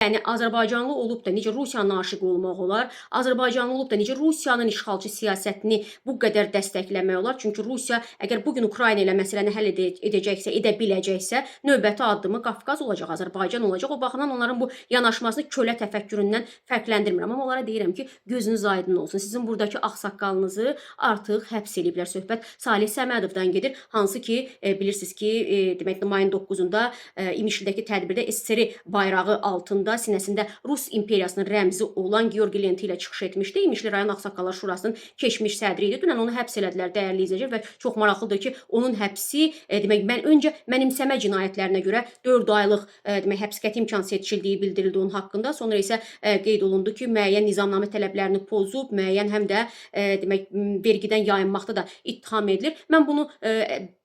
Yəni Azərbaycanlı olub da necə Rusiyanın aşiqi olmaq olar? Azərbaycanlı olub da necə Rusiyanın işğalçı siyasətini bu qədər dəstəkləmək olar? Çünki Rusiya əgər bu gün Ukrayna ilə məsələni həll edəcəksə, edə biləcəksə, növbəti addımı Qafqaz olacaq, Azərbaycan olacaq. O baxımdan onların bu yanaşmasını kölə təfəkküründən fərqləndirmirəm. Amma onlara deyirəm ki, gözünüz aydın olsun. Sizin buradakı ağsaqqalınızı artıq həbs eləyiblər. Söhbət Salih Səmədovdan gedir, hansı ki, bilirsiniz ki, demək mayın 9-da İmişlidəki tədbirdə SSR bayrağı altında sinəsində Rus imperiyasının rəmzi olan Georgi lenti ilə çıxış etmişdi. İmişli rayon Ağsaqqallar Şurasının keçmiş sədri idi. Dünən onu həbs elədilər, dəyərli izləyicilər, və çox maraqlıdır ki, onun həbsi demək mən öncə mənimsəmə cinayətlərinə görə 4 aylıq demək həbs qəti imkan seçildiyi bildirildi onun haqqında. Sonra isə qeyd olundu ki, müəyyən nizamnamə tələblərini pozub, müəyyən həm də demək vergidən yayınmaqda da ittiham edilir. Mən bunu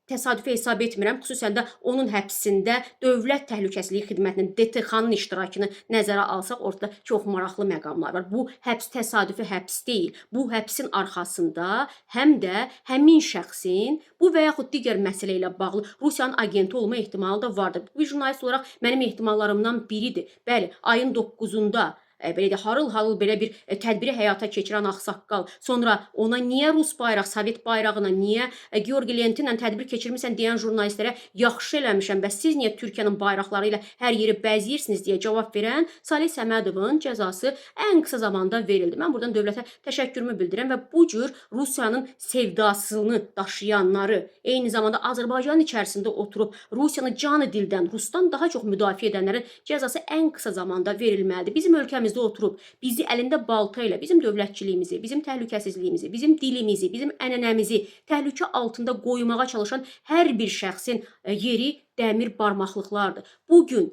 təsadüfi hesab etmirəm. Xüsusən də onun həbsində Dövlət Təhlükəsizliyi Xidmətinin, DTX-nın iştirakını nəzərə alsaq, ortada çox maraqlı məqamlar var. Bu həbs təsadüfi həbs deyil. Bu həbsin arxasında həm də həmin şəxsin bu və yaxud digər məsələ ilə bağlı Rusiyanın agenti olma ehtimalı da vardır. Bu bir jurnalist olaraq mənim ehtimallarımdan biridir. Bəli, ayın 9-da belə deyək, harıl-harıl belə bir tədbiri həyata keçirən ağsaqqal, sonra ona niyə rus bayraq, Sovet bayrağına, niyə Georgi lenti ilə tədbir keçirmisən deyən jurnalistlərə yaxşı eləmişəm, bəs siz niyə Türkiyənin bayraqları ilə hər yeri bəzəyirsiniz deyə cavab verən Salih Səmədovun cəzası ən qısa zamanda verildi. Mən buradan dövlətə təşəkkürümü bildirirəm və bu cür Rusiyanın sevdasını daşıyanları, eyni zamanda Azərbaycanın içərisində oturub Rusiyanı canı dildən Rusdan daha çox müdafiə edənlərin cəzası ən qısa zamanda verilməlidir. Bizim ölkəmizdə oturub bizi əlində balta ilə bizim dövlətçiliyimizi, bizim təhlükəsizliyimizi, bizim dilimizi, bizim ənənəmizi təhlükə altında qoymağa çalışan hər bir şəxsin yeri dəmir barmaqlıqlardır. Bu gün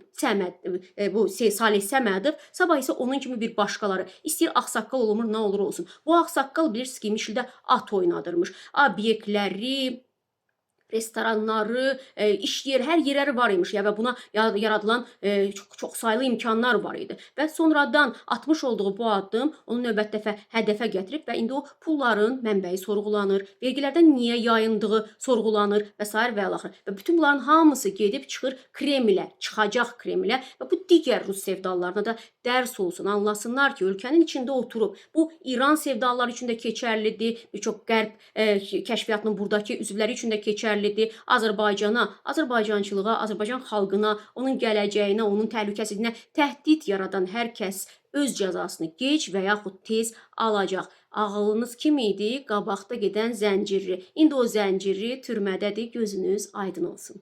bu Salih Səmədov, sabah isə onun kimi bir başqaları istəyir ağsaqqal olmur, nə olur olsun. Bu ağsaqqal bilirsiniz ki, İmişlidə at oynadırmış. Obyektləri, restoranları, iş yeri, hər yerləri var imiş. Ya və buna yaradılan çox, çox saylı imkanlar var idi. Və sonradan atmış olduğu bu addım onu növbəti dəfə hədəfə gətirib və indi o pulların mənbəyi sorğulanır, vergilərdən niyə yayındığı sorğulanır və sair və ilaxır. Və bütün bunların hamısı gedib çıxır Kremlə, çıxacaq Kremlə və bu digər rus sevdalılarına da dərs olsun, anlasınlar ki, ölkənin içində oturub bu İran sevdalıları üçün də keçərlidir, bir çox qərb kəşfiyyatının buradakı üzvləri üçün də keçərlidir. Azərbaycana, Azərbaycançılığa, Azərbaycan xalqına, onun gələcəyinə, onun təhlükəsizliyinə təhdid yaradan hər kəs öz cəzasını gec və yaxud tez alacaq. Ağıllınız kim idi? Qabaqda gedən zəncirli. İndi o zəncirli türmədədir. Gözünüz aydın olsun.